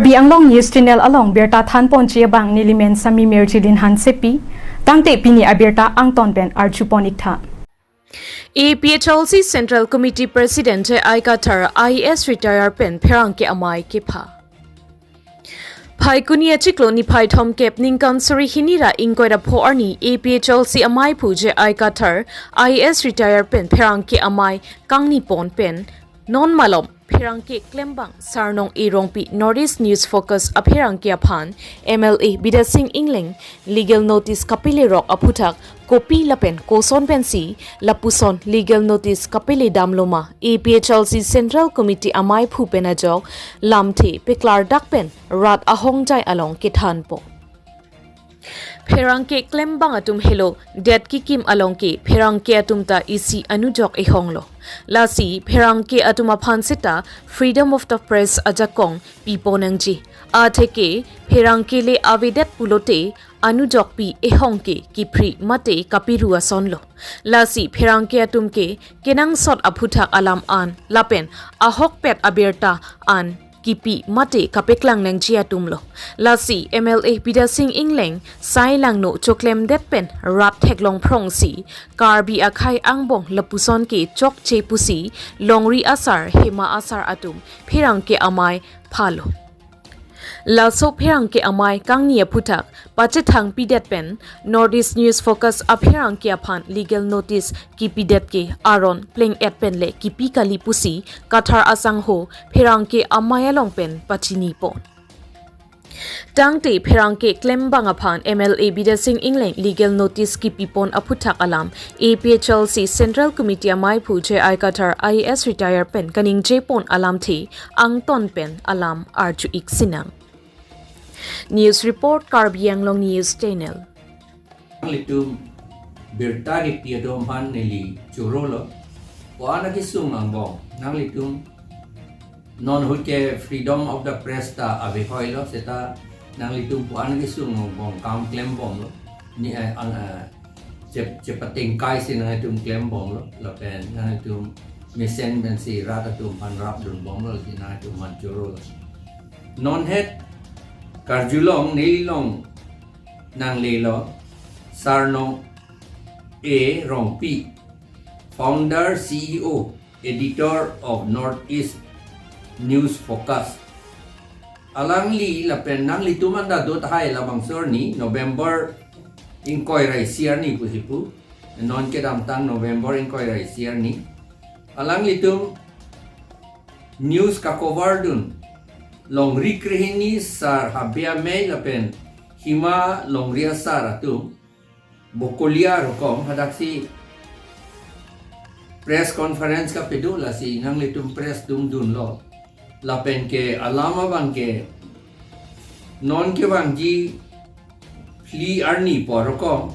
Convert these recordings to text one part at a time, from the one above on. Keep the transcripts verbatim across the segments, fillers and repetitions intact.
Karbi Anglong News Channel along birta thanponji abang nelimen Sami Mirjilin Hansepi, tangte pini abirta angton pen arjupon iktha. A P H L C Central Committee President J I Kathar I A S retire pen pherangke amei kepha. Phaikuni achiklo niphai thomkep ningkan suri hini ra ingkoi ra pho arni A P H L C ameiphu J I Kathar I A S retire pen pherangke amei kangnipon pen non malom pherangke klembang Sarnong A Rongpi North East News Focus apherangke aphan M L A Bidya Sing Engleng legal notice kapelerok aphuthak kopi lapen koson pensi lapuson legal notice kapele damloma A P H L C Central Committee ameiphu pen ajok lamthe peklardak pen rat ahongjai along kethanpo. Pherangke klembang atum helo det kikim along ke pherangke atum ta isi anujok ehonglo. Lasi pherangke atum aphan seta freedom of the press ajakong pipo nangji. Atheke pherangke le avedet pulote anujok pi ehong ke kiphri mate kapiru asonlo. Lasi pherangke atum ke kenangsot aphuthak alam an lapen ahokpet abirta an kipi mate kapeklang nangji atumlo. Lasi M L A Bidya Sing Engleng sai langno choklemdet pen rat theklong phrongsi Karbi akhei angbong lapuson ke chokche pusi longri asar hema asar atum pherangke amei phalo. Laso pherangke amei kangni aphuthak pachethangpidet pen North East News Focus apherangke aphan legal notice kipidet ke aron pleng-et pen le kipi kali pusi Kathar asangho pherangke amei along pen pachinipon. Tangte pherangke klembang aphan M L A Bidya Sing Engleng legal notice kipipon aphuthak alam A P H L C Central Committee ameiphu J I Kathar I A S retire pen kaningjepon alamthe angton pen alam arju-ik sinang. News report, Karbi Anglong News Channel. Nanglitum birta kipi atum aphan neli chorolo. Ko-an akesung angbong nanglitum non ahut ke freedom of the press ta avehoilo, seta nanglitum ko-an akesung angbong kam klembomlo. Ni, eh, ang, eh, chep-, chepatengkai si nanglitum klembomlo. Lapen nanglitum mesen pensi rat atum aphan rapdunbomlo, si nanglitum aphan chorolo. Non het karjulong nelilong nanglelo Sarnong A Rongpi, founder C E O, editor of North East News Focus. Alangli lapen nanglitum anta do tahai labangso arni November ingkoi ra isi arni pusi pu. Non kedamtang November ingkoi ra isi arni. Alanglitum news kacover dun longri krehini sar habe amei lapen hima longri asar atum Bokolia rokom hadaksi press conference kapedo, lasi nanglitum press dungdunlo. Lapen ke alam abang ke non kevangji phli arni pu rokom,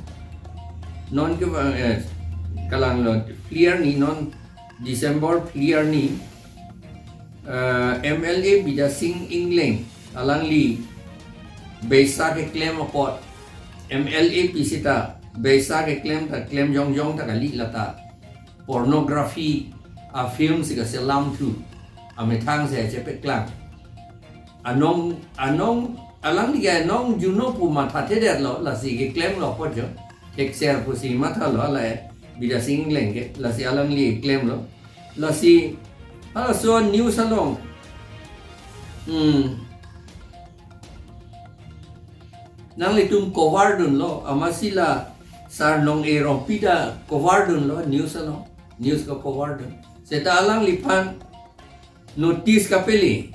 non kevang, eh, kalanglo phli arni, non December phli arni, eh, M L A Bidya Sing Engleng alangli beisa keklem apot, M L A pi seta beisa keklem ta klem jongjong ta kali, lata pornography afilm si kaselam thu amethang si chepeklang. Anong, anong, alangli ke anong juno pu mathathedetlo, lasi keklemlo apot jo. Thekser pusi mathalo, alai Bidya Sing Engleng ke, lasi alangli klemlo. Lasi halaso news along, hmm, nanglitum cover dunlo, amatsi la Sarnong A Rongpi ta cover dunlo news along, news kacover dun. Seta alangliphan notice kapele,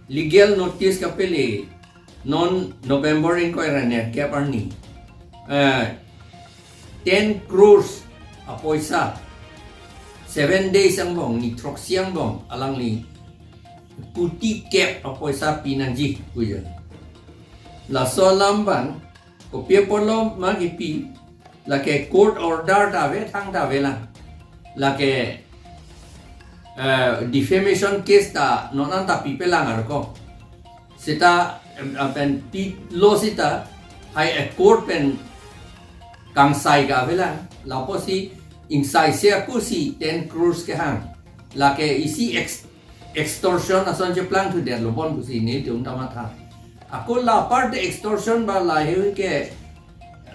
legal notice kapele, non November ingkoi ra nerkep arni, eh, ten crores apoisa, seven days angbong, ni throksi angbong alangli kuti kep apoisa pinangji puja. Laso alam abang kopi apotlo ma kipi, lake court order ta ave, thangta avelang. Lake, eh, defamation case ta non anta pipelang arko. Seta, em, em, pen pilo seta High Court pen kangsai ka avelang. Lapusi ingsaise apusi ten crores kehang. Lake isi ex-, extortion ason cheplangthu detlo bon pusi nelitum ta matha. Ako la aparte extortion ba la he ke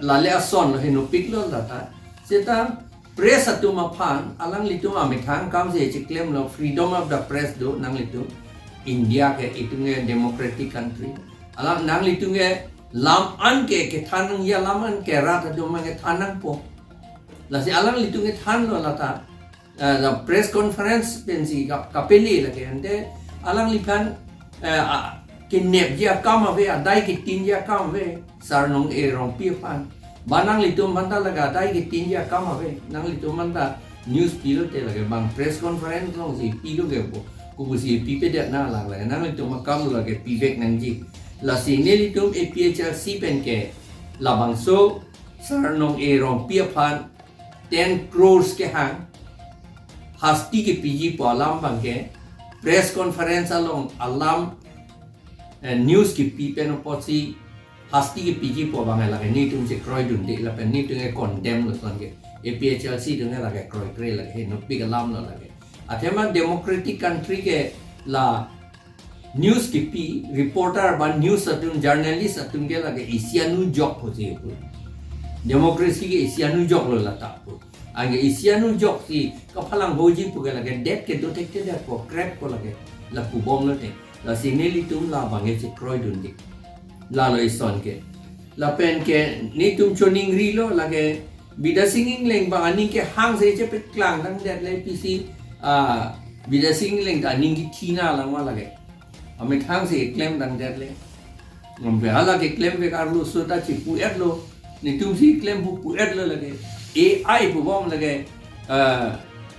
lale ason lo, henopik lo lata. Seta press atum aphan alanglitum amethang akam si chiklemlo, freedom of the press do nanglitum. India ke itum ke democratic country. Alang nanglitum ke lam an ke kethan nangji, lam an ke rat atum ke than nangpo. Lasi alanglitum ke thanlo lata. Eh, la press conference pensi ka-, kapele lake ante alangliphan, eh, a, kenepji akam ave, adai ketinji akam ave, Sar Nong-e Rongpi aphan. Ba nanglitum aphan ta lake adai ketinji akam ave, nanglitum aphan ta news pilote lake bang press conference alongsi pilo ke bo, kopusi pipedet na lang lake, nanglitum akam lake pivek nangji. Lasi nelitum A P H L C pen ke labangso Sar Nong-e Rongpi aphan ten crores kehang hasti kepiji pu alam abang ke press conference along alam, eh, news kepi pen apotsi hasti kepiji pu abang lake nelitum chekroidunde lapen nelitum ke condemn lo ason ke, A P H L C atum ke lake kroikre lake, henopik alam lo lake. Athema democratic country ke la news kepi reporter ba news atum, journalist atum ke lake isi anujok pusi pu. Democracy ke isi anujok lo lata pu. Anke isi anujok si kaphalang hoji pu ke lake det kedo thekthedet po, krep po lake, la pubomlote. Lasi nelitum labang ke chekroidunde. Lalo ason ke. Lapen ke nelitum choningrilo lake Bidya Sing Engleng abang aning kehang si chepeklangdangdet le pusi, ah, Bidya Sing Engleng ta aning kethina lang ma lake. Amethang si klemdangdet le. Ngampe hala keklemvek arloso ta chipu-etlo. Nelitum si klem pu pu-etlo lake. A I pubom lake, ah,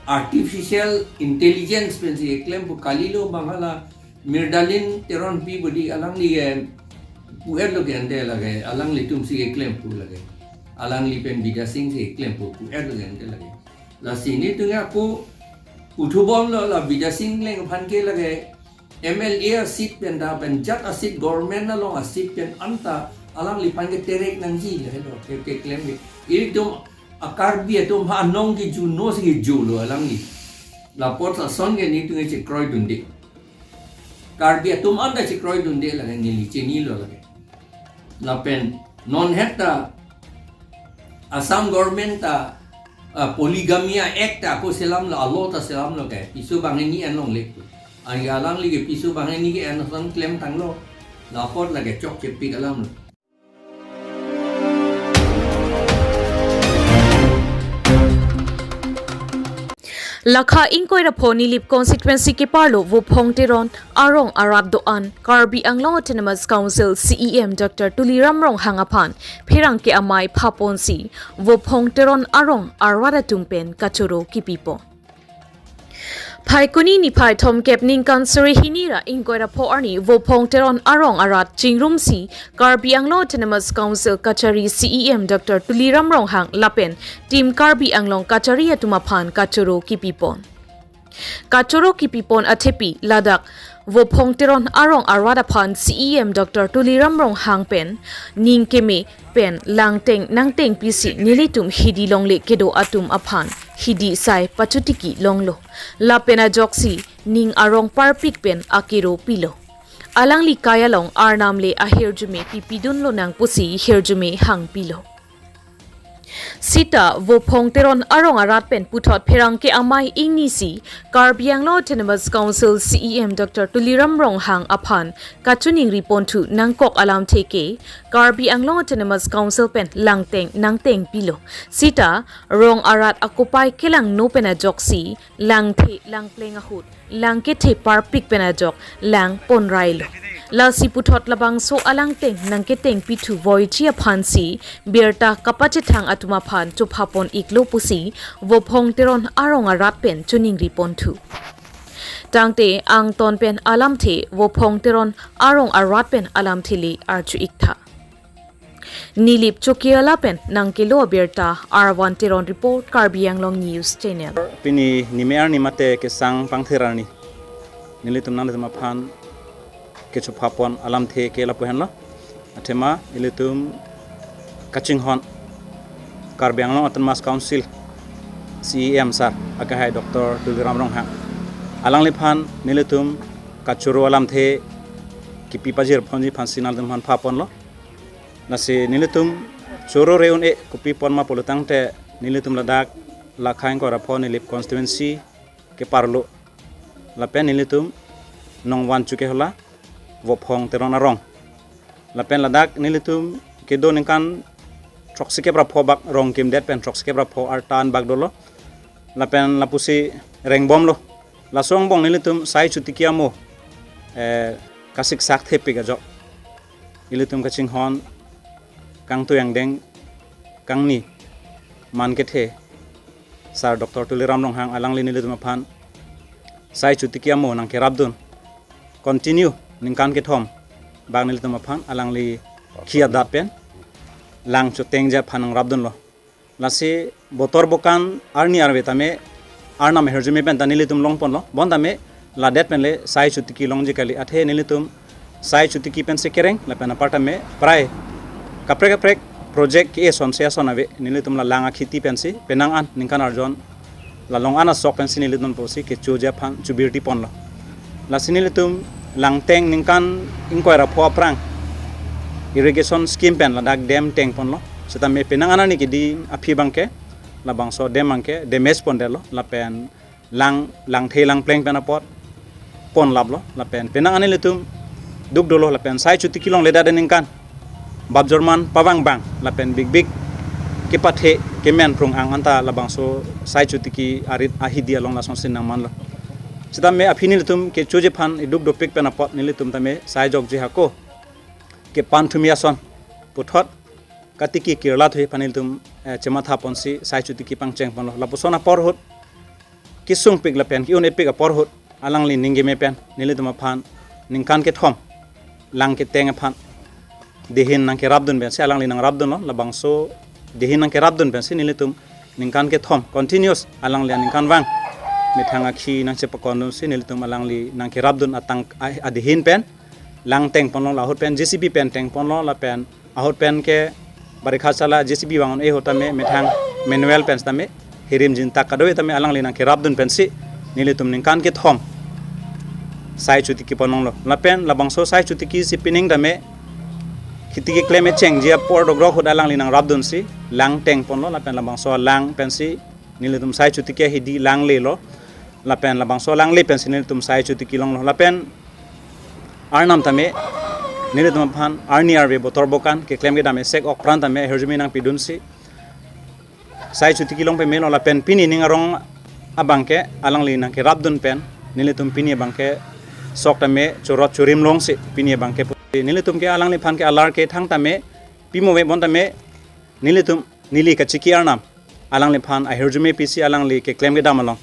artificial intelligence pensi klem pu kalilo abang hala Miralyn Teronpi bodi alangli ke pu-etlo ke ante lake, alanglitum si keklem pu lake. Alangli pen Bidya Sing si keklem pu pu-etlo ke ante lake. Lasi nelitum ke ako puthubomlo la Bidya Sing Engleng aphan ke lake M L A a seat pen ta pen jat a seat, government along a seat pen anta alangliphan ke terek nangji le helo ke, keklem ke. Ilitum a Karbi atum ha anong keju no si kejulo alangli. La apot ason ke nelitum ke chekroidunde. Karbi atum anta chekroidunde lake, neli chinilo lake. Lapen non het ta Assam government ta, ah, Polygamy Act ta ako selamlo, a-law ta selamlo ke, piso banghini enlongle. Anke alangli ke piso banghini ke en ason klemtanglo. La apot lake chokchepik alam lo. Lakha ingkoi ra pho Nilip constituency keparlo Vophong Teron arong arat do-an Karbi Anglong Autonomous Council C E M Doctor Tuliram Ronghang aphan pherangke amei phaponsi Vophong Teron arong arat atum pen kachoro kipipon. Phaikuni niphai thomkep ningkan suri hini ra ingkoi ra pho arni Vophong Teron arong arat chingrumsi Karbi Anglong Autonomous Council kachari C E M Doctor Tuliram Ronghang lapen Team Karbi Anglong kachari atum aphan kachoro kipipon. Kachoro kipipon athepi ladak Vophong Teron arong arat aphan C E M Doctor Tuliram Ronghang pen ning keme pen langteng nangtengpisi nelitum hidi longle kedo atum aphan hidi sai pachotiki longlo. Lapen ajoksi ning arong parpik pen akero pilo. Alangli kai along Arnam le ahirjume pipidun lonang pusi hirjume hangpilo. Sita Vophong Teron arong arat pen puthot pherangke amei ingnisi Karbi Anglong Autonomous Council C E M Doctor Tuliram Ronghang aphan kachiningri ponthu nangkok alamthe ke Karbi Anglong Autonomous Council pen langteng nangtengpilo. Sita rong arat akopai kelangno pen ajoksi langthe langpleng ahut lang kethe parpik pen ajok lang ponrailo. Lasi puthot labangso alangteng nangketengpithu voiji aphansi birta kapachethang atum aphan chophapon iklo pusi Vophong Teron arong arat pen chiningri ponthu. Tangte angton pen alamthe Vophong Teron arong arat pen alamthe le arju iktha. Nilip Chokiala pen nangkelo abirta R one Teron report, Karbi Anglong News Channel. Pini nime arni mate kesang pangthir arni nelitum nanglitum aphan kechophapon alamthe ke lapu henlo. Athema ilitum kachinghon Karbi Anglong Autonomous Council C E M sir akehai Doctor Tuliram Ronghang alangliphan nelitum kachoro alamthe kipi pajirponji aphansi nanglitum aphan pha ponlo. Lasi nelitum choro re un-e kopi pon ma pulo tangte nelitum ladak Lakha ingkoi ra pho Nilip constituency keparlo. Lapen nelitum Nongvan Chokihola, Vophong Teron arong. Lapen ladak nelitum kedo ningkan throksikep ra pho bak rong kimdet pen throksikep ra pho arta an bak dolo. Lapen lapusi rengbomlo. Laso angbong nelitum Sai Chotiki amo, eh, kasik sak thepik ajok ilitum kachinghon kangtui angdeng kangni man kethe Sir Doctor Tuliram Ronghang alangli nelitum aphan Sai Chotiki amo nangkerapdun continue ningkan kethom bak nelitum aphan alangli khi adat pen lang chotengji aphan nangrapdunlo. Lasi botor bokan arni arve tame Arnam ahirjume pen ta nelitum longponlo. Bonta me ladet pen le Sai Chotiki longji kali, athe nelitum Sai Chotiki pensi kereng lapen apar tame prai kaprek kaprek project ke eson se ason ave, nelitum la lang akhiti pensi penang an ningkan arjon la long an asok pensi nelitum pusi kechoji aphan chobirti ponlo. Lasi nelitum langteng ningkan ingkoi ra pho aphrang irrigation scheme pen ladak dam tengponlo. Seta me penang an arni kidi aphi abangke labangso dam abangke damage pondetlo, lapen lang, langthe langpleng pen apot ponlaplo. Lapen penang an nelitum duk dolo, lapen Sai Chotiki longledet aningkan bap jorman pavang bang lapen big big kepathe kemen prung ang anta labangso Sai Chotiki arit ahidi along lasonsi nangmanlo. Seta me aphi nelitum kechoji aphan iduk dopik pen apot nelitum tame sai jokji hako kepan thumi ason puthot katiki kirla thuji aphan nelitum, eh, chematha ponsi Sai Chotiki pangcheng ponlo. Lapuson apor ahut kesungpik lapen ke-un-epik apor ahut alangli ning keme pen nelitum aphan ningkan kethom lang keteng aphan dehin nangkerapdun pensi alangli nangrapdunlo. Labangso dehin nangkerapdun pensi nelitum ningkan kethom continuous alangli aningkanvang methang akhi nangchepakondunsi nelitum alangli nangkerapdun atang a-, adehin pen lang tengponlo, la ahut pen J C B pen tengponlo, lapen ahut pen ke barikha sala J C B vang un-e ahut tame methang manual pen tame hirim jintak kadoi tame alangli nangkerapdun pensi nelitum ningkan kethom Sai Chotiki ponlonglo. Lapen labangso Sai Chotiki si pining tame khiti keklem echengji apor dogrok ahut alangli nangrapdunsi lang tengponlo, lapen labangso lang pensi nelitum Sai Chotiki ahidi lang lelo. Lapen labangso lang le pensi nelitum Sai Chotiki longlo. Lapen Arnam tame nelitum aphan arni arve botor bokan keklem kedam esek ok pran tame ahirjume nangpidunsi Sai Chotiki long pemelo, lapen pini ning arong abangke alangli nangkerapdun pen nelitum pini abangke sok tame chorot chorim longsi pini abangke pu-, nelitum ke alangliphan ke alar kethang tame pimo ve, bonta me nelitum neli kachiki Arnam alangliphan ahirjume pisi alangli keklem kedam along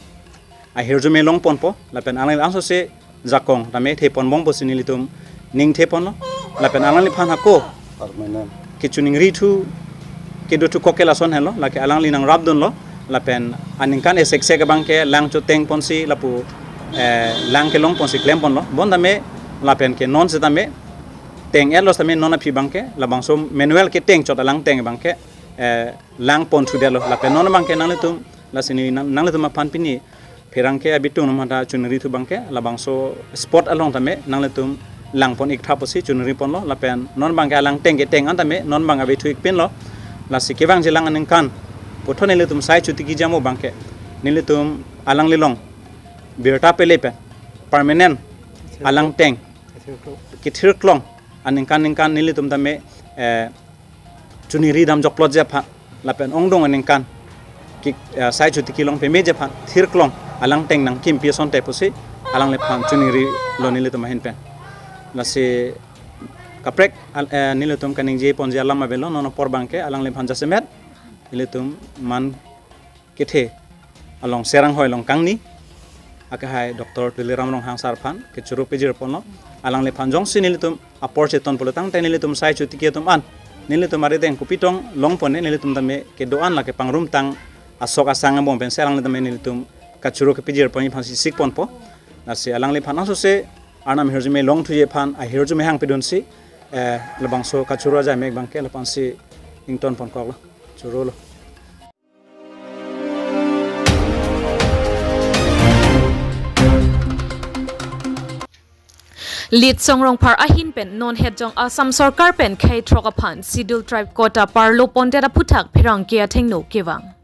ahirjume longponpo, lapen alangli angsose jakong tame theponbom pusi nelitum ning theponlo. Lapen alangliphan hako permanent kechoningri thu kedo thu kok ke lason helo, lake alangli nangrapdunlo. Lapen aningkan esek sek abangke lang choteng ponsi lapu, eh, lang kelong ponsi klem ponlo. Bonta me lapen ke non seta me teng-etlo seta me non aphi abangke labangso manual keteng chot alang teng abangke, eh, lang pon thudetlo. Lapen non abangke nanglitum, lasi ne nang, nanglitum aphan pini pherangke abitung atum aphanta choningri thu abangke labangso spot along tame nanglitum lang pon ik tha pusi choningri ponlo. Lapen non abangke alang teng keteng an tame non abang ave thu ik pinlo. Lasi kevangji lang aningkan puthot nelitum Sai Chotiki jamo abangke nelitum alangli along birta pele pen permanent alang teng kethirklong aningkan ningkan nelitum tame, eh, choningri dam jokplotji aphan lapen ongdung aningkan ke, eh, Sai Chotiki long pemeji aphan thirklong alang teng nangkimpi asonte pusi alangliphan choningrilo nelitum ahin pen. Lasi kaprek al-, eh, nelitum kaningje ponji alam avelo, non apor abangke alangliphan jasemet nelitum man kethe along Serang hoi along kangni akehai Doctor Tuliram Ronghang sar aphan kechoro pejir ponlo. Alangliphan jongsi nelitum apor cheton pulo tangte nelitum Sai Chotiki atum an nelitum arideng kopitong long pon-e, nelitum tame kedo-an lake pangrum tang asok asang angbong pensi alangli tame nelitum kachoro kepejir ponji aphansi sik ponpo. Lasi alangliphan angsose Arnam ahirjume long thuji aphan ahirjume hangpidunsi, eh, labangso kachoro ajai mek abangke lapu-ansi ington ponkoklo. Chorolo. Litsong Rongphar ahin pen non hetjong Assam Sorkar pen khei throk aphan Scheduled Tribe quota parlo pondet aphuthak pherangke athengno kevang.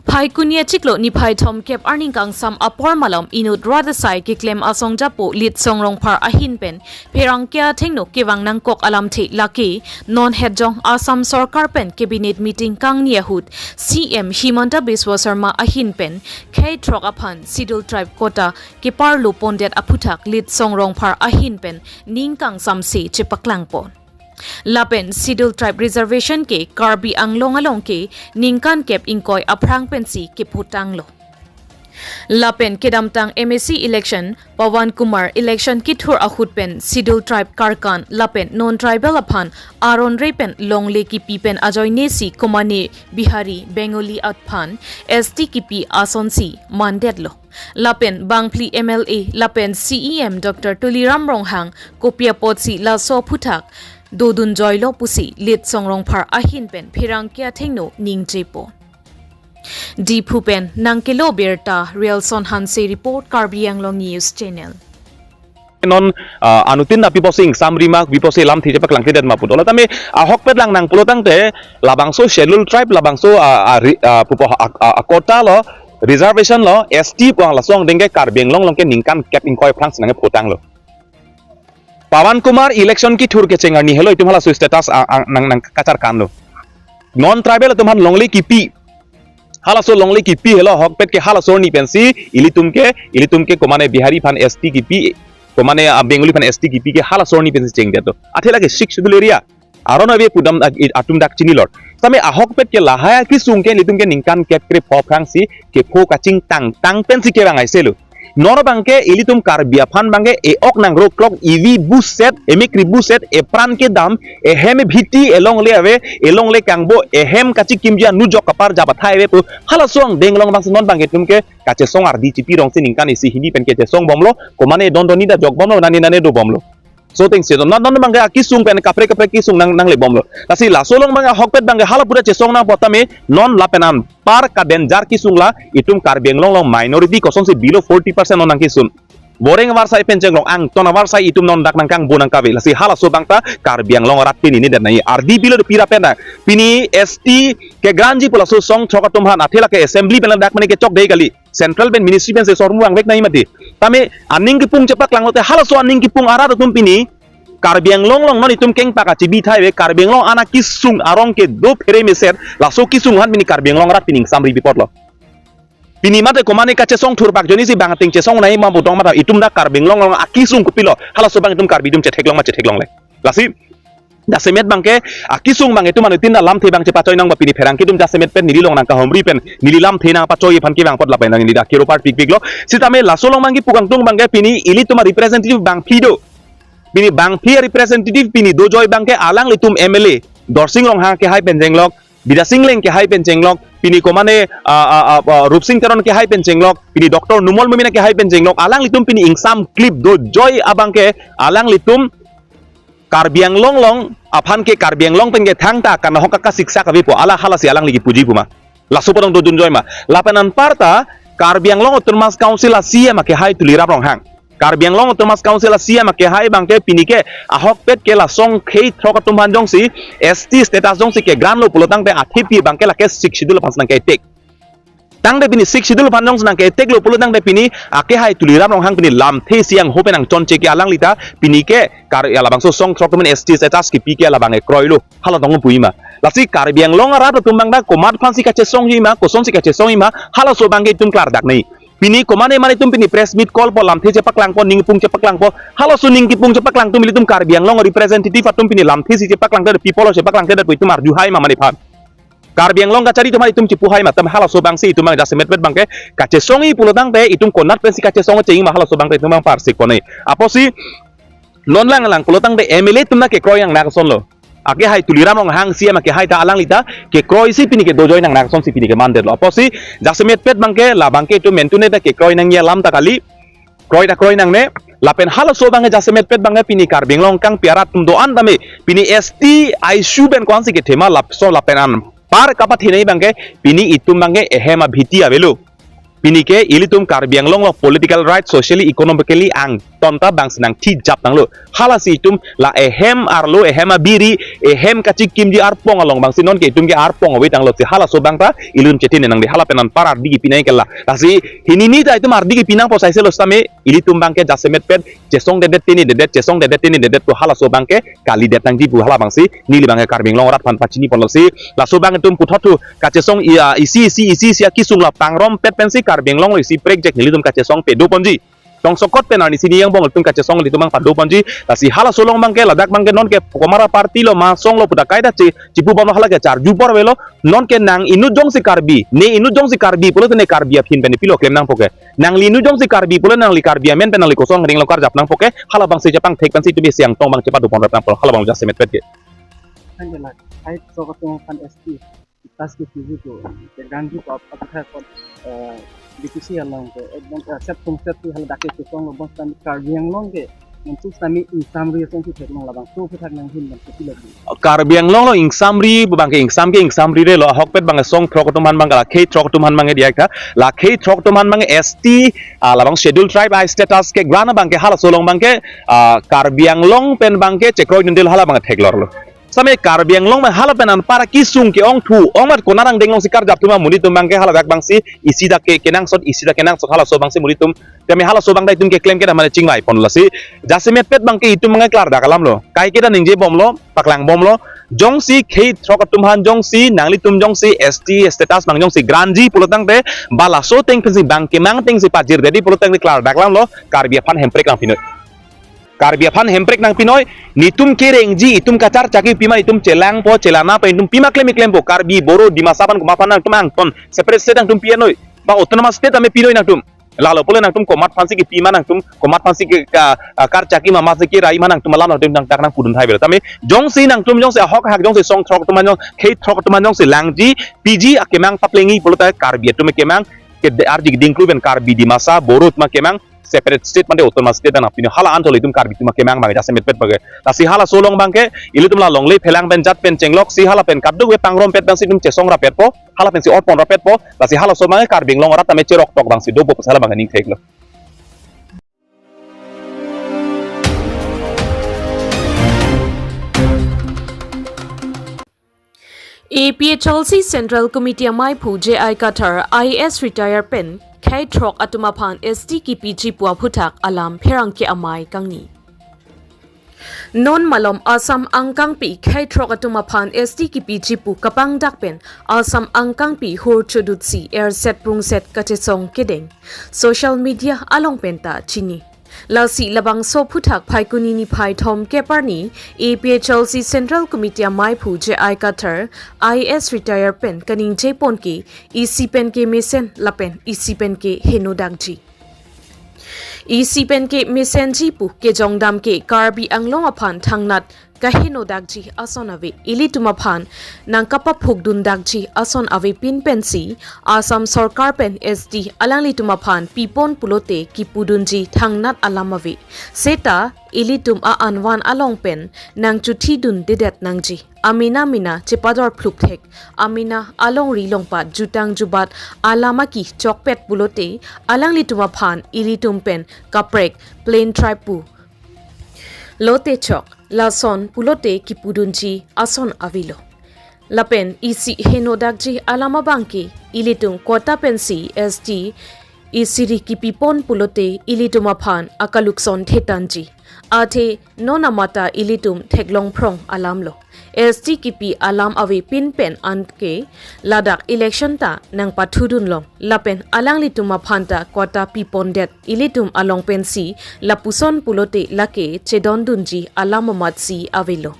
Phaikuni achiklo niphai thomkep arni kangsam apor malom inut rat asai keklem asong japo Litsong Rongphar ahin pen pherangke athengno kevang nangkok alamthe lake non hetjong Assam Sorkar pen cabinet meeting kangni ahut C M Himanta Biswa Sarma ahin pen khei throk aphan Scheduled Tribe quota keparlo pondet aphuthak Litsong Rongphar ahin pen ning kangsamse chepaklangpon. Lapen Scheduled Tribe Reservation ke Karbi Anglong along ke ningkan kep ingkoi aphrang pensi keputanglo. Lapen kedamtang M A C election Pawan Kumar election kethur ahut pen Scheduled Tribe karkan lapen non-tribal aphan aron re pen longle kipi pen ajoine si komane Bihari, Bengali aphan S T kipi asonsi mandetlo. Lapen bangphli M L A lapen C E M Doctor Tuliram Ronghang kopi apotsi laso aphuthak dodunjoilo pusi Litsong Rongphar ahin pen pherangke athengno ningjepo. Diphu pen nangkelo birta Rielson Hanse report, Karbi Anglong News Channel. Non, ah, anuttin na pipo sing samrima pipo se lamthe chepaklangkledet ma pulo tame ahokpet lang nang pulo tangte labangso Scheduled Tribe labangso, ah, ah, ri-, ah, pupo, ah, ah, ah, quota lo, reservation lo, S T pu laso angdeng ke Karbi Anglong along ke ningkan kep ingkoi aphrang si nangkeputanglo. Pawan Kumar election kethur kecheng arni helo itum halaso status, ah, ah, nang, nangkacharkanlo. Non-tribal atum aphan longle kipi, halaso longle kipi helo ahokpet ke halaso arni pensi ilitum ke, ilitum ke komane Bihari aphan S T kipi, komane, ah, Bengali aphan S T kipi ke halaso arni pensi chengdetlo. Athe lake Sixth Schedule area aron ave pudam, ah, i-, atum dak chinilor. Tame ahokpet ke lahai akesung ke ilitum ke ningkan kep krepho aphrang si kepho kachingtang tang pensi kevang aiselo. Non abangke ilitum Karbi aphan abangke e-ok nang roklok, ivi buset, emekri buset, epran kedam, ehem ebhiti, elongle ave, elongle kangbo, ehem kachikimji anujok kapar jap athai ave pu halaso angdeng along abangsi non abangke itum ke kachesong ardi chipi rongsi ningkan isi hini pen kachesong bomlo, komane don doni da jok bomlo, nane nane do bomlo. So thengsi non, non abangke akesung pen kaprek kaprek kesung nang, nangle bomlo. Lasi laso along abangke ahokpet abangke hala pura chesong nangpo tame non lapen anpar ka danger kesung la itum Karbi Anglong along minority kosonsi below forty percent non nangkesun. Boreng avarsai pen chenglok, angton avarsai itum non dak nangkangbo nangkave. Lasi halaso abangta Karbi Anglong arat pini ni dan nai. Ardi below pira pen dak. Pini S T kegranji pu laso song throk atum aphan athe lake assembly pen dak mane kechok dei kali. Central pen ministry pensi sormu vangvek nai mati. Tame aning kipung chepaklanglote halaso aning kipung arat atum pini Karbi Anglong along non itum kengpak achibi thai ave, Karbi Anglong ana kesung arong kedo phere meset, laso kesung aphan pini Karbi Anglong arat pini ingsamri bipotlo. Pini mate komane kachesong thurpak ajoine si bang ateng chesong nai ma budong mata itum dak Karbi Anglong along akesung kopilo, halaso abang itum Karbi atum chetheklong ma chetheklongle. Lasi jasemet abangke akesung abang itum anuttin alamthe abang chepachoi nangpo pini pherangke atum jasemet pen neli along nangkahumri pen neli lamthe nangpachoi aphan kevang apot lapen neli dak kiro parpikpiklo. Sitame laso along abangke pu kangtung abangke pini ilitum a-representative bangphli do. Pini bangphli a-representative pini dojoi abangke alanglitum M L A Dorsing Ronghang kehai pen chenglok, Bidya Sing Engleng kehai pen chenglok, pini komane, ah, ah, ah, ah, Rupsing Teron kehai pen chenglok, pini Doctor Numal Momin kehai pen chenglok, alanglitum pini ingsamklip dojoi abangke alanglitum Karbi Anglong along aphan ke Karbi Anglong pen ke thangta kanahok kaka siksa kavepo, ala halasi alangli kipuji puma. Laso pu along dodunjoi ma. Lapen anparta Karbi Anglong Autonomous Council a-C E M akehai Tuliram Ronghang. Karbi Anglong Autonomous Council a-C E M akehai abangke pini ke ahokpet ke laso khei throk atum aphan jongsi S T status jongsi ke-grant lo pulo tangte athepi abangke lake Sixth Schedule aphan si nangketek. Tangte pini Sixth Schedule aphan jongsi nangketeklo pulo tangte pini akehai Tuliram Ronghang pini lamthe si angho pen angchonche ke alangli ta pini ke Kar-, ya labangso song throk atum aphan S T status kipi ke labang ekroilo. Hala tong puji ma. Lasi Karbi Anglong arat atum abang dak komat aphansi kachesongji ma, kosonsi kachesongji ma, halaso abangke itum klardak nai. Pini komane mane itum pini press meet call po, lamthe chepaklangpo, ning kipung chepaklangpo, halaso ning kipung chepaklang atum ilitum Karbi Anglong representative atum pini lamthe si chepaklangte, people chepaklangte pu itum arjuhai ma mane phan. Karbi Anglong kachari atum itum chipuhai ma, tame halaso abangsi itum abang jasemetpet abangke kachesongji pulo tangte itum konat pensi kachesong chengji ma halaso abangke itum abang parsik pon nai. Apotsi non lang lang pulo tangte M L A atum na kekroi nangnak asonlo. Akehai Tuliram Ronghang C E M akehai ta alangli ta kekroisi pini ke dojoi nangnak asonsi pini ke mandetlo. Apotsi jasemetpet abangke labangke itum mentune ta kekroi nangji alam ta kali. Kroi ta kroi nangne. Lapen halaso abangke jasemetpet abangke pini Karbi Anglong kangpi arat atum do-an tame pini S T issue pen ko-ansi kethema lapuson lapen anpar kapathenei abangke pini itum abangke ehem abhiti avelo. Pini ke ilitum Karbi Anglong along political right, socially, economically angton ta bangsi nangthijap tanglo. Halasi itum la ehem arlo, ehem abiri, ehem kachikimji arpong along bangsi non ke itum ke arpong ave tanglo si halaso abang ta ilitum chethin nangdi, hala pen anpar ardi kipi nangji ke la. Lasi hini ni ta itum ardi kipi nangpo saise lo sitame ilitum abang ke jasemet pen chesongdedet tinidedet, chesongdedet tinidedet pu halaso abang ke kalidet nangji pu hala bangsi neli abang ke Karbi Anglong arat aphan pachini ponlo si. Laso abang itum puthot thu kachesong i-, ah, isi isi isi isi akisung la pangrompet pensi Karbi Anglong along isi prekjak nelitum kachesong pado ponji. Tongsokot pen arnisi ni angbong itum kachesong ilitum abang pado ponji. Lasi halaso along abang ke ladak abang ke non ke komat aparty lo ma asong lo pu ta kaita che chipu bomlo, hala ke charju apor avelo. Non ke nang inut jongsi Karbi, ne inut jongsi Karbi pulote ne Karbi aphan pen pilo klem nangpo ke. Nangli inut jongsi Karbi pulo nangli Karbi amen pen nangli kosong ring lo karjap nangpo ke, hala bangsi chepangthek pensi itum isi angtong abang chepado ponrap nangpo, hala abang jasemet pet ke. Thank you, like, I talk to an S T. Itas ke P G ko, ke ganji ko ap ap ko, eh, D P C along ke, eh, bon, eh, set tung set ti hal dak ke kosong lo bos tan Karbi Anglong ke, untuk kami ingsamri asong si theklong labang, so ke thak nanghin dan ke pilo. Karbi Anglong along ingsamri, abang ke ingsam ke ingsamri re lo, ahokpet abang ke song throk atum aphan abang ke la khei throk atum aphan abang ke diak tha, la khei throk atum aphan abang ke S T, ah, labang Schedule Tribe a-status ke grant abang ke halaso along abang ke, ah, Karbi Anglong pen abang ke chekroidunde lo, hala abang ke theklor lo. Sitame Karbi Anglong abang hala pen anpar akisung ke-ong thu, ong mat konat angdeng along si karjap atum amonit atum abang ke haladak bangsi isi dak ke kenangsot, isi dak kenangsot halaso bangsi monit atum. Tame halaso abang ta itum keklem ke damane chingvai ponlo si. Jasemet pet abang ke itum abang ke klardak alam lo. Kaike ta ningje bomlo, paklang bomlo. Jongsi khei throk atum aphan jongsi, nanglitum jongsi S T status abang jongsi grantji pulo tangte, ba laso ateng pensi abang kemang ateng si pajir dedi pulo tangte klardak alam lo, Karbi aphan hemprek nangpinoi. Karbi aphan hemprek nangpinoi, netum kerengji, itum kacharchaki pima, itum chelangpo, chelanapo, itum pima klem klempo, Karbi, Boro, Dimasa aphan komat aphan nangtum angton, separate state nangtum pi-et noi, ba autonomous state tame pinoi nangtum. Lalo pule nangtum komat aphansi kipi ma nangtum, komat aphansi ke ka, ah, karchaki ma, masi kerai ma nangtum alam nangtum nangtak nangpudun thai bela. Tame jongsi nangtum jongsi ahok hak jongsi song throk atum aphan jong, khei throk atum aphan jongsi langji, piji akemang paplengji pulote Karbi atum kemang, ke de-, arji dingklu pen Karbi Dimasa, Boro atum kemang, separate state mate autonomous state nangpinoi, hala anthole itum Karbi atum kemang abang jasemet pet abang ke. Lasi halaso along abang ke, ilitum la longle phelang pen jat pen chenglok si hala pen kaduk ve pangrompet abangsi itum chesong rapetpo, hala pensi orpon rapetpo, lasi halaso abang ke Karbi Anglong arat tame cherok tok abangsi dopo pu hala abang ke ning theklo. A P H L C Central Committee amaiphu J I Kathar, I A S retire pen, khei throk atum aphan S T kipiji pu aphuthak alam pherangke amei kangni. Non malom Assam angkangpi khei throk atum aphan S T kipiji pu kapangdak pen Assam angkangpi hur chodutsi erset prungset kachesong kedeng social media along penta chini. Lasi labangso aphuthak Phaikuni niphai thomkep arni A P H L C Central Committee amaiphu J I Kathar, I A S retire pen kaningje pon ke isi pen ke mesen lapen isi pen ke henodakji. Isi pen ke mesenji pu kejongdam ke Karbi Anglong aphan thangnat kahenodakji ason ave, ilitum aphan nangkapaphukdundakji ason avepin pensi Assam sorkar pen S T alanglitum aphan pipon pulote kipudunji thangnat alam ave. Seta ilitum a-anvan along pen nangchuthidundedet nangji. Amena mena chepador phlup thek, amena alongri longpat jutang jubat alam aki chokpet pulote alanglitum aphan ilitum pen kaprek plain tribe pu lote chok, lason pulote kipudunji ason avelo. Lapen isi henodakji alam abang ke ilitum quota pensi S T isiri kipipon pulote ilitum aphan akalukson thetanji. Athe non amata ilitum theklong phrong alamlo. S T kipi alam avepin pen anke ladak election ta nangpathudunlong. Lapen alanglitum aphan ta quota pipondet ilitum along pensi lapuson pulote lake chedondunji alam amatsi avelo.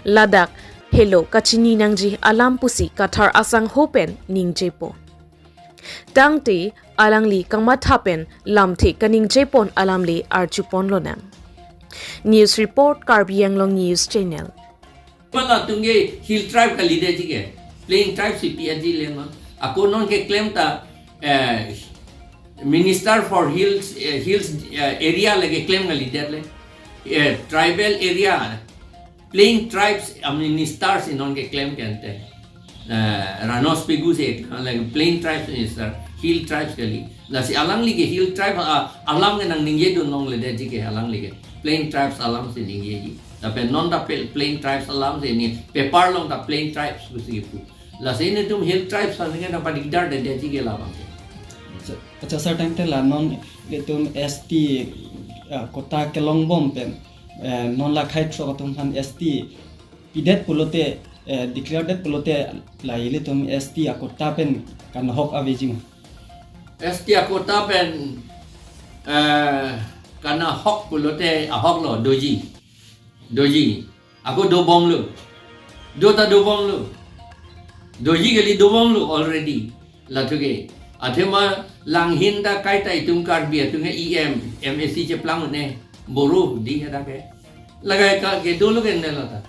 Ladak helo kachini nangji alam pusi Kathar asangho pen ningjepo. Tangte alangli kamatha pen lamthe kaningjepon alamle arjuponlonang. News report, Karbi Anglong News Channel. Pala tungge hill tribe kalidet ji ke, plain tribe si pi-et ji le ma. Ako non keklem ta, eh, Minister for Hills, eh, Hills, eh, area le keklem kalidet le. Eh, tribal area, plain tribes a-minister si non keklem ke ante. eh, Ranos Pegu se, like plain tribes minister, hill tribes kali. Lasi alangli ke hill tribe, ah, alam ke nangningje dun longledetji ke alangli ke. Plain tribes alam si ningjeji. Lapen non ta pe-, plain tribes alam si ne paper along ta plain tribes pusi kipu. Lasi netum hill tribes aning ke nangpadikdardedetji ke labang ke. Acha, acha sir, tangte la non ilitum S T, ah, quota kelongbom pen, eh, non la khei throk atum aphan S T pidet pulote, eh, declare det pulote la ilitum S T a-quota pen kanahok aveji ma? S T a-quota pen, eh, kanahok pulote ahok lo, doji. Doji. Ako dobomlo. Do ta dobomlo. Doji kali, dobomlo already. Lathu ke. Athema langhin ta kaita itum Karbi atum ke E M, M A C cheplang ne. Boro di hadak ke. Lagai ka ke dolo ke ne lata.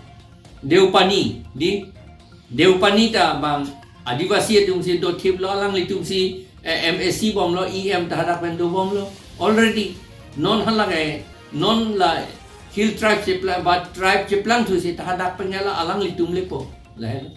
Deopani di. Deopani ta bang Adivasi atum si dothiplo, alanglitum si, eh, M A C bomlo, E M ta hadak pen dobomlo. Already. Non hala ke, non la hill tribe cheplang, ba tribe cheplangthu si ta hadak pen la alanglitum lepo. Lahelo.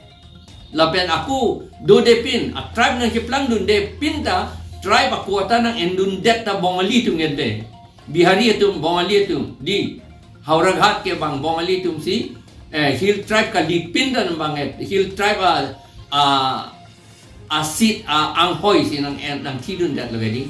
Lapen ako dodepin, a-tribe nangcheplangdundepin ta, tribe a-quota nang-endundet ta Bongali atum ente. Bihari atum, Bongali atum, di Howraghat ke bang Bongali atum si, eh, hill tribe kalipin ta bang, eh, hill tribe a, a, a-seat a-anghoi si nang, eh, nangthidundetlo ke di.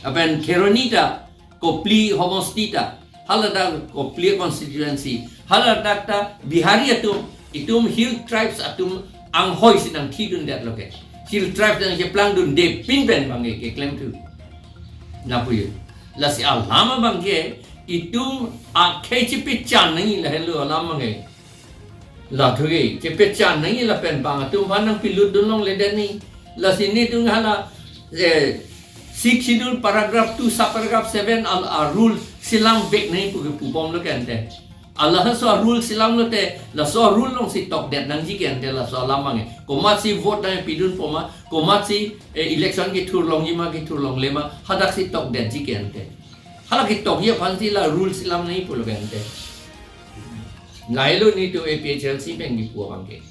Lapen Kheroni ta, Kopili homosti ta, hala ta Kopili constituency, hala ta ta Bihari atum, itum hill tribes atum anghoi si nangthidundetlo ke. Hill tribes nangcheplangdundepin pen bang ke keklemthu. Lapu yo. Lasi alam abang ke itum akhei chepechan nangji lahelo alam abang ke. Lathu ke chepechan nangji lapen bang atum aphan nangpilutdun longledet nangji. Lasi netum hala, eh, Sixth Schedule paragraph two subparagraph seven a, a-rule selamvek nangji pu ke pubomlo ke ante. Halaso a-rule selamlote, laso a-rule along si tokdet nangji ke ante laso alam abang ke. Komatsi vote nangpidunpo ma, komatsi, eh, election kethurlongji ma, kethurlongle ma, hadak si tokdetji ke ante. Hala ketokji aphan si la rule selam nangji pulo ke ante. Lahelo netum A P H L C pen kipu abang ke.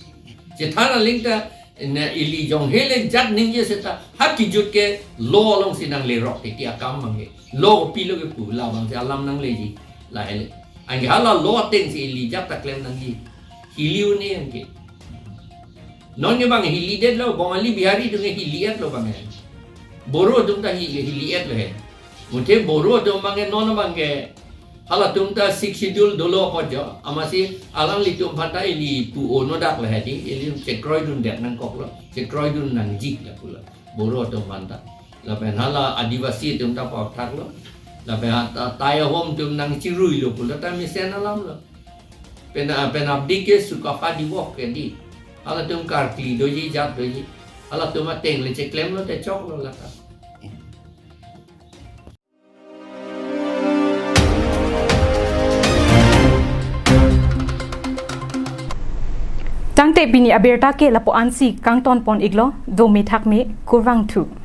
Chethan aling ta, ne ili jong hele jat ningje seta, ha kijut ke law along si nanglerok titi akam abang ke. Law kopilo kipu, labang si alam nangleji. Lahele. Anke hala law ateng si ili jat ta klem nangji. Hili un-e anke. Non ke bang hilidetlo, Bongali Bihari atum ke hili-etlo bang he. Boro atum ta hi-, hili-etlo he. Muthe Boro atum bang ke non bang ke halatum ta Sixth Schedule dolo apot jo. Amatsi alanglitum aphan ta ili pu-o nodak le he di. Ili chekroidundet nangkoklo. Chekroidun nangji lapulo. Boro atum aphan ta. Lapen hala Adivasi atum ta pathaklo. Lapen ha ta, tai ahom atum nangchiruilo pulo ta mesen alamlo. Pen, pen abdi ke suka padi wok ke di. Halatum karkli doji, jat doji. Halatum ateng le cheklemlote choklo lata. Tangte pini abirta ke lapu ansi kangtonpon-iklo, dome thakme, kurvangthu.